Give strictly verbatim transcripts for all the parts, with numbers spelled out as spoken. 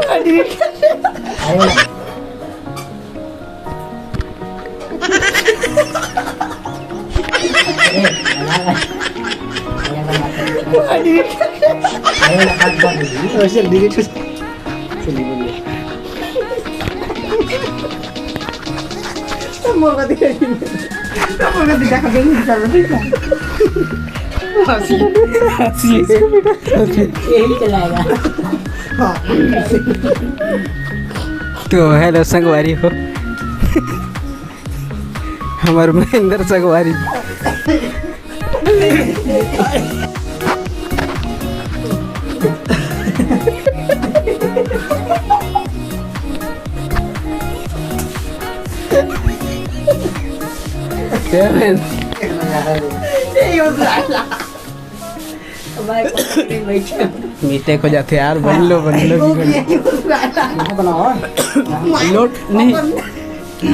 अरे, अरे, वैसे डिलीट हो। मोर का दिखा, मोर का दिखा, खा गई, चल, ठीक है। हंसी। हंसी। यही चलाएगा। हाँ। तो हेलो संगवारी हो, हमर महेंद्र संगवारी। मिस्टेक हो जाथे यार, बन लो, बन लो। लोट नहीं,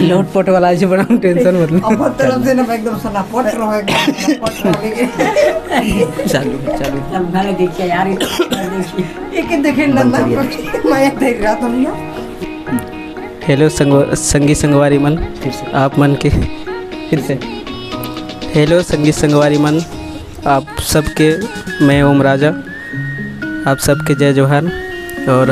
लोट पोट वाला ऐसे बनाऊं, टेंशन मत लो। अपन तरफ से ना, मैं एकदम सलापट रहो, एकदम सलापट रहो। चालू, चालू। सब गाने देखिए यार, ये तो देखिए। एक देखे नंदन को, मैं देख रहा था ना। हेलो संगो-, संगी संगवारी मन, फिर से। आप मन के फिर से। हेलो संगी संगवारी मन, आप सबके मैं ओम राजा, आप सबके जय जोहार। और